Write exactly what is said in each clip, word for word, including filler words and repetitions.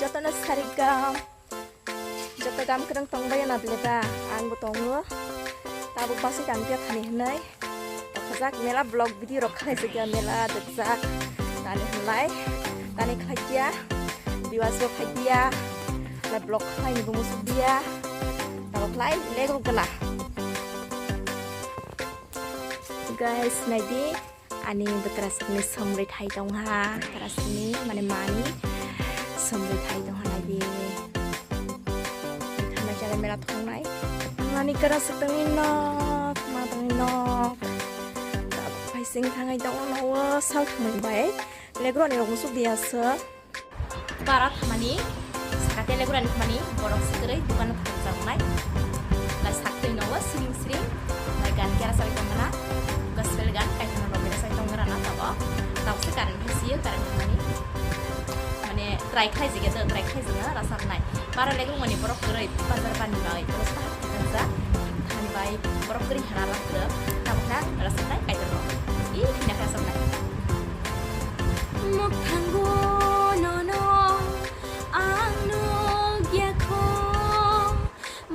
Jotono sarigam. Joto gam kwrwng tongbai na bele ba? Ang bo tongo. Tabuk basi tang khe thani hwnwi. Khajak mela vlog video rok khlai se kya mela dajak. Tani hwnlai. Tani khlai kya. Viewers bo phai dia. La vlog khlai ni bo musuk dia. Tabuk khlai legro gana. Guys, naidi. Ani bwkrasukni somrwi thai tongha, bwkrasukni, mane, mani somrwi thai tongha, naidi. Thanai chalai mela thongnai. Ani bwkrasuk tongwi nok, ma tongwi nok. Tabuk phaising thangai tongo, no, o sal thumui bai. Legroni rok musuk diya se. Para thamani, sakate legurani thamani, borok se kwrwi dukano thangjaknai. Lai saktwi nogo siring siring, lai gan kera sawi tongmana, gospel gan, kaithana rok bera sawi tongmana tabo. Tabo se current hai siyo, current thamani. Mane try khlai jige to, try khlai jige rasam nai. Para legrumani borok kwrwi, bazar bani bai, borok sa thansa, thani bai, borok kwrwi hana rok kwrwi, tabo kha rasam nai, kaithana rok. I, hina kha rasam nai. Mukthango nono ang nukya kho,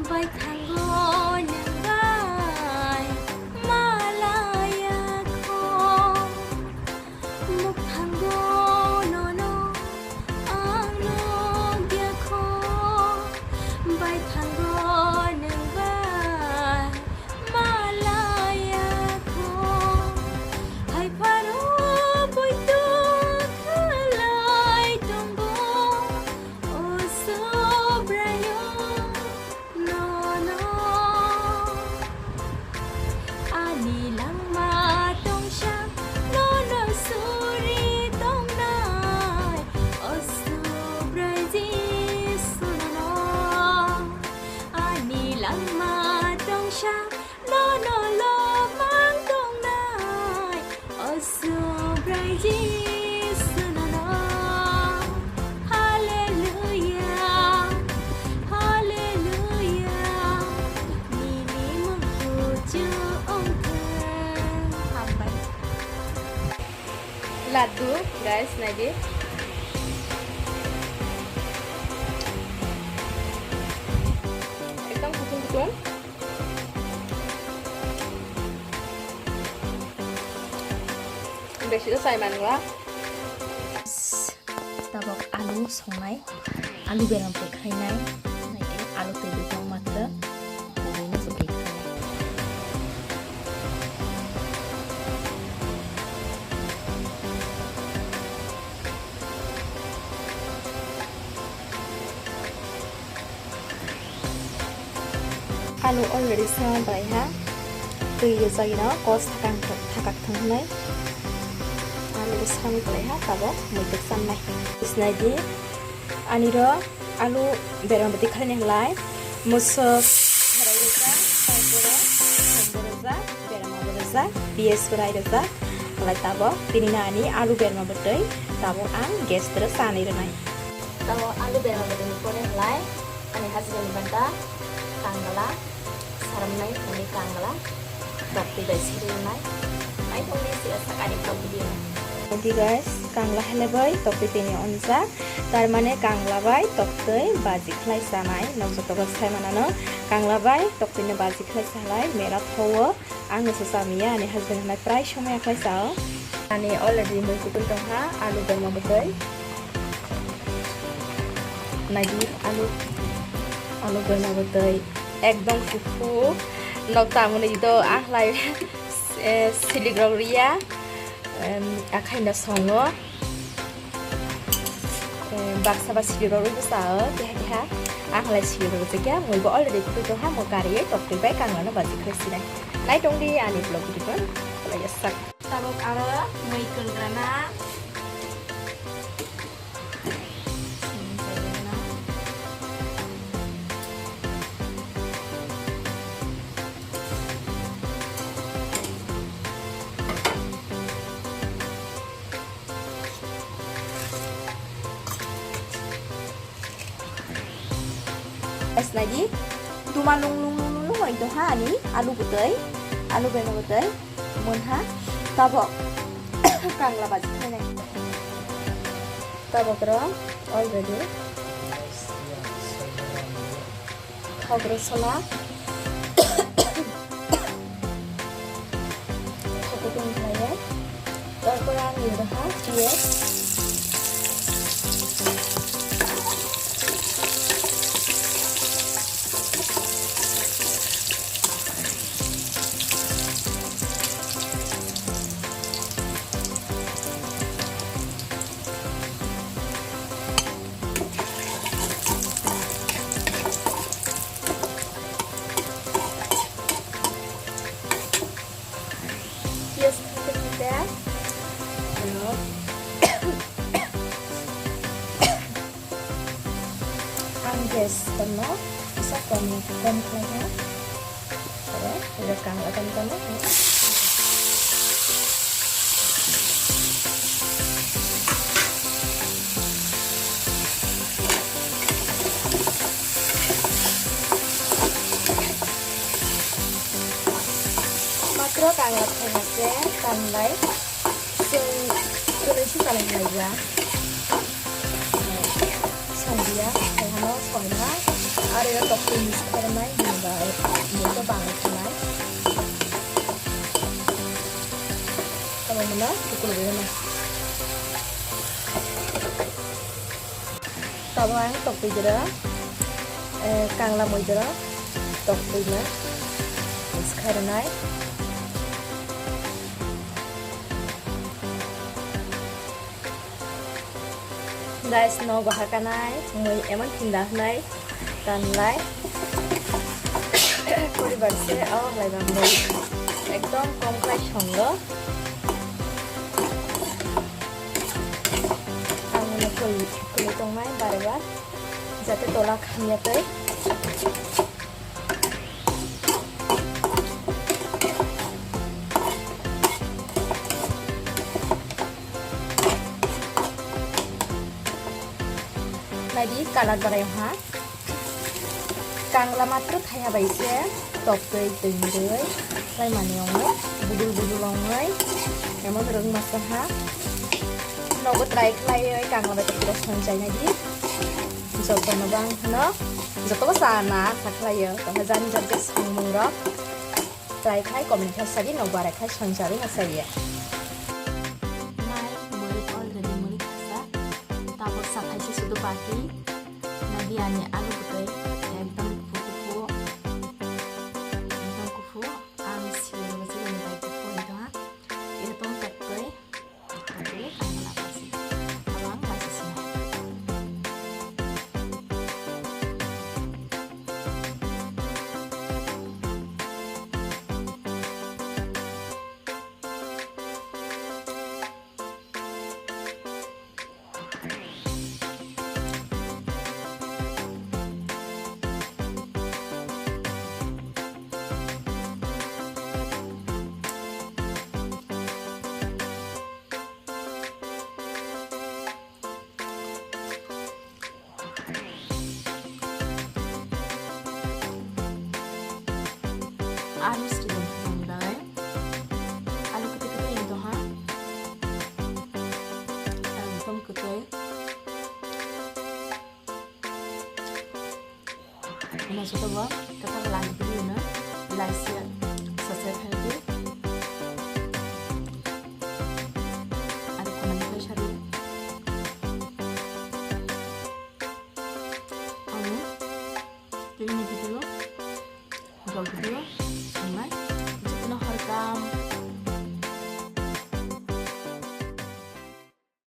baithango nwng bai malaya kho. Mukthango nono ang nukya kho, baithango nwng bai malaya kho. Hai pharo poito khlai tongo, o Subraiyung nono. Ani langma tongsa nono suri tongnai, o Subrai Jisu nono. Ani langma tongsa nono lomang tongnai, o Subrai Jisu nono. Hallelujah, hallelujah, nini mung kuchu ongthung. Hambai. Laddu, guys, naidi. Ekdom kutung kutung. Besi to chai manwa. Tabok alu songnai, alu berma bwtwi khlainai, naidi alu twi bwtwi matra, kubuino bwtwi khlainai. Alu already sama bai ha. Twi rwjagino kos thakang thakak thang hwnwi. Alu sama bai ha, tabok muituk channai. Sinai di, ani ro alu berma bwtwi khlaini halai. Musuk herai rwjak, tarpore sombo rwjak, berma bo rwjak, piyaj bo rai rwjak. Halai tabok tini na ani alu berma bwtwi tabok ang gas tero chanwi rwnai. Tamo alu berma bwtwi ni pore halai ani husband ni banta kangla, saramnai hwnwi kangla, tok twi bai siri rwnai. Mai tongdi si asak ani vlog video. Odi guys, kangla hele bai tok twi tini onjak, tar mane kangla bai tok twi baji khlai chanai, nok joto rok sai manano kangla bai tok twi no baji khlai salai mera phowo. Ang no se chamiya, ani husband hwnai prai somoi akhai chao. Ani already mui kutui tongha, alu berma bwtwi. Naidi alu, alu berma bwtwi. Ekdom kuku. Nok tamoni do ahlai, eh, silik rok riya. Em, akhai no songo. Eh, baksa ba siri rok rwgwi sa o, keha keha. Ang halai siri rok rwgwi khe, mui bo already kutui tongha, mo kariui tok twi bai kangla no baji khlai sinai. Nai tongdi ani vlog video no, khlai sak. Tabok aro mui kwlgrana. Guys, naidi, duma lung lung lung lung lung oi tongha ani alu bwtwi, alu berma bwtwi, monha, tabok kangla baji khainai. Tabok ro already Hogro sola. Hogro tong khlaiya. Tarpor ang iro ha piyaj. Piyaj khaikhe thangkhe, ano, ang gas no kisa kom, kom khlai kha. Oro, oro kangla tong tong. Matro kangla thai hase tanlai. Chwng kwlwi si chalaikhlaiya. Songdia, khaihano songha. Aro tok twi mix khairwnai, hwnba mui to bangwi khanai. Tamo mano, kukulwi hwnai. Tabo ang toktwi dwra, eh, kangla mui dwra, toktwi ma, mix khairwnai. Guys, no bahakanai, mui emon thinda hwnai, tanlai. Poribar se, oh, laiba mui. Ekdom kom khlai songo. Ang no koi, koi tongnai bare bar. Jate tola khamya tei. Naidi colour barai ha. Kangla matro thaiha bai se tok twi twi mrwi khlai mani ongwi budul budul ongwi emon rwng masa ha. Nogo try khlaiwi kangla bai tok tok song chai naidi. Jotono bang hwno, jotobo sana sakhlaio, tongkha jani jani je songmung rok try khai comment khai sadi, nokbar khai songjari hasaiya. Mai mori already mori khasa, tabok sathai se sudu baki, nadi ani alu bwtwi ekdom kufu kufu, ekdom kufu, ani siri bwswk ni bai kufu ni doha, ekdom tok twi. Alu sri dong thani bagwi. Alu kwtwi kwtwi wng tongha. Ekdom kwtwi. Ino jotobo kwtal lani khe ino laisi sacha khaidi. Aro comment khlai sadi. Ani tini video, vlog video, wngnai. Jotono hor kam.